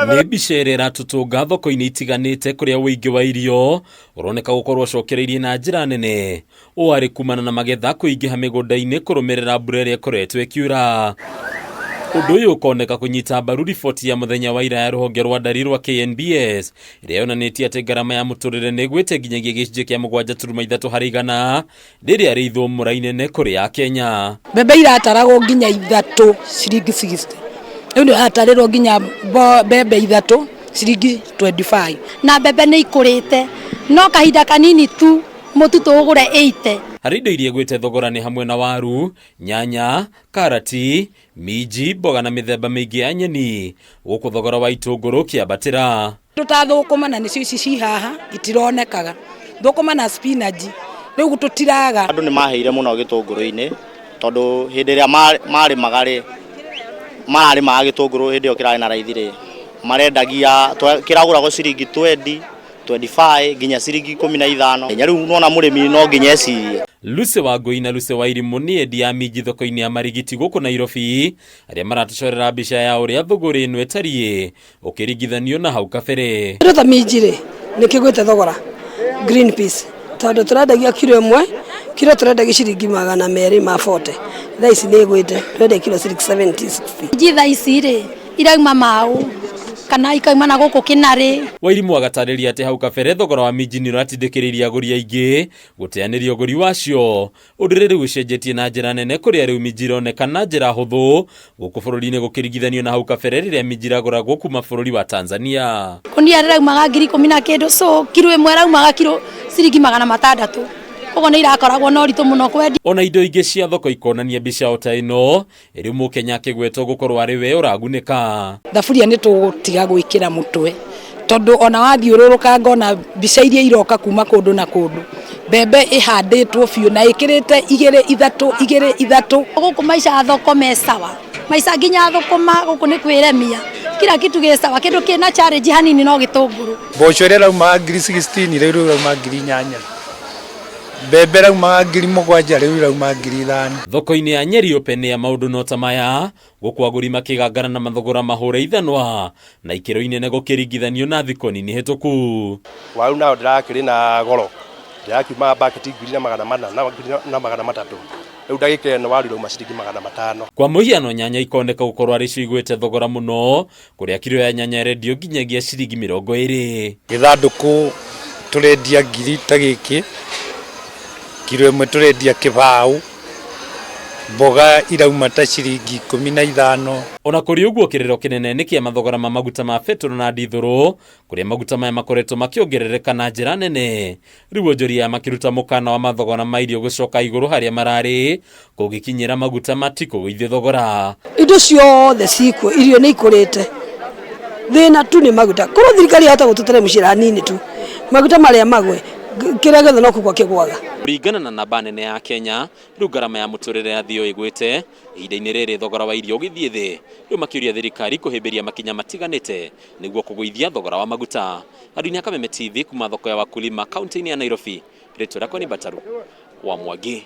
Nĩ mbica ĩrĩa ĩratũtũnga thoko-inĩ itiganĩte kũrĩa ũingĩ wa irio ũroneka gũkorwo ũcokereirie na njĩra nene. Ũũ arĩ kumana na magetha kũingĩha mĩgũnda-inĩ kũrũmĩrĩra mbura ĩrĩa ĩkoretwo ĩkiura. Ũndũ ũyũ ũkoneka kũnyita mbaru riboti ya mũthenya wa ira ya rũhonge rwa ndari rwa KNBS ĩrĩa yonanĩtie atĩ ngarama ya mũtũrĩre nĩ ĩgwĩte nginyagia gĩcunjĩ kĩa 7.3 harĩ igana rĩrĩa rĩ ithũmũra inene kũrĩ Akenya. Mbembe irataragwo nginya ithatũ ciringi 60. Rĩu nĩ iratarĩrwo nginya mbembe ithatũ ciringi 25. Na mbembe nĩ ikũrĩte no kahinda kanini tu mũtu tũũgũre 80. Harĩ indo iria igwĩte thogora nĩ hamwe na waru, nyanya, karati, minji, mboga na mĩthemba mĩingĩ ya nyeni. Gũkũ thogora wa itũngũrũ ũkĩambatĩra. Indo ta thũkũma na nĩcio ici ci haha itironekaga. Thũkũma na spinach rĩu tũtiraga. Andũ nĩ maheire mũno gĩtũngũrũ-inĩ tondũ hĩndĩ ĩrĩa marĩmaga rĩ, mararĩmaga gĩtũngũrũ hĩndĩ ĩyo kĩrarĩ na raithi rĩ, marendagia kĩragũragwo ciringi 20, 25 nginya ciringi 15. Nginya rĩu nona mũrĩmi no nginya ecirie. Lucy Wangũi na Lucy Wairimũ nĩ endia a minji thoko-inĩ ya Marigiti gũkũ Nairobi arĩa maratũcorera mbica ya ũrĩa thũgũrĩ ĩno ĩtariĩ ũkĩringithanio na hau kabere. Kĩndũ ta minji rĩ nĩ kĩgwĩte thogora green peas tondũ tũrendagia kiro ĩmwe, kiro tũrendagia ciringi 240, thaa ici nĩ ĩgwĩte tũrendagia kiro ciringi 70, 60. Minji thaa ici rĩ irauma mau kana ikauma na gũkũ Kĩnarĩ. Wairimũ agatarĩria atĩ hau kabere thogora wa minji nĩ ũratindĩkĩrĩirie agũri aingĩ gũteanĩria ũgũri wacio. Ũndũ ũrĩa rĩu ũcenjetie na njĩra nene kũrĩa rĩu minji ironeka na njĩra hũthũ gũkũ bũrũri-inĩ gũkĩringithanio na hau kabere rĩrĩa minji iragũragwo kuma bũrũri wa Tanzania. Kũnia rĩraumaga ngiri ikũmi na kĩndũ, so kiro ĩmwe ĩraumaga kiro ciringi 600. Koguo nĩ irakoragwo na ũritũ mũno kwendia. Ona indo ingĩ cia thoko ikonania mbica o ta ĩno, rĩu Mũkenya akĩgwetwo gũkorwo arĩ we ũragunĩka. Thaburia nĩ tũgũtiga gwĩkĩra mũtwe tondũ ona wathiũrũrũka ngona mbica iria iroka kuma kũndũ na kũndũ, mbembe ĩhandĩtwo biũ na ĩkĩrĩte igĩrĩ ithatũ igĩrĩ ithatũ. Gũkũ maica ya thoko me sawa, maica nginya thũkũma gũkũ nĩ kwĩremia, kila kitu gĩ sawa, kĩndũ kĩna challenge hanini no gĩtũngũrũ. Mboco ĩrĩa ĩraumaga ngiri 16 rĩu ĩrauma ngiri 8. Mbembe ĩraumaga ngiri 7 rĩu ĩrauma ngiri 5. Thoko-inĩ ya Nyeri Open ya maũndũ no ta maya, gũkũ agũri makĩgangana na mathogora mahũre ithanwa na ikĩro inene gũkĩringithanio na thikũ nini hĩtũku. Waru nao ndĩrakĩrĩ na goro, ndĩrakiuma baketi ngiri na magana mana na ngiri na magana matatũ. Rĩu ndagĩka ĩno waru irauma ciringi 500. Kwa mũhiano nyanya ikoneka gũkorwo arĩ cio igwĩte thogora mũno, kũrĩa kiro ya nyanya ĩrendio nginyagia ciringi 20. Gĩthandũkũ tũrendia ngiri ta gĩkĩ, kiro ĩmwe tũrendia kĩbaũ, mboga irauma ta ciringi 15. Ona kũrĩ ũguo kĩrĩro kĩnene nĩ kĩa mathogora ma maguta ma betũrũ na ndithũrũ, kũrĩa maguta maya makoretwo makĩongerereka na njĩra nene. Rĩu onjoria makĩruta mũkana wa mathogora ma irio gũcoka igũrũ harĩa mararĩ, kũngĩkinyĩra maguta matikũgũithio thogora. Indo ciothe cikuo, irio nĩ ikũrĩte. Thĩna tu nĩ maguta. Korwo thirikari yahota gũtũteremcĩra hanini tu, maguta marĩa magwe, kĩrĩa gĩothe no kũgwa kĩgwaga. Kũringana na namba nene ya Kenya, rĩu ngarama ya mũtũrĩre yathio ĩgwĩte, ihinda-inĩ rĩrĩ thogora wa irio ũgĩthiĩ thĩ. Rĩu makĩũria thirikari kũhĩmbĩria makinya matiganĩte nĩguo kũgũithia thogora wa maguta. Andũ-inĩ a Kameme TV kuma thoko ya Wakulima kaunti-inĩ ya Nairobi, rĩtwa rĩakwa nĩ Bataru wa Mwangi.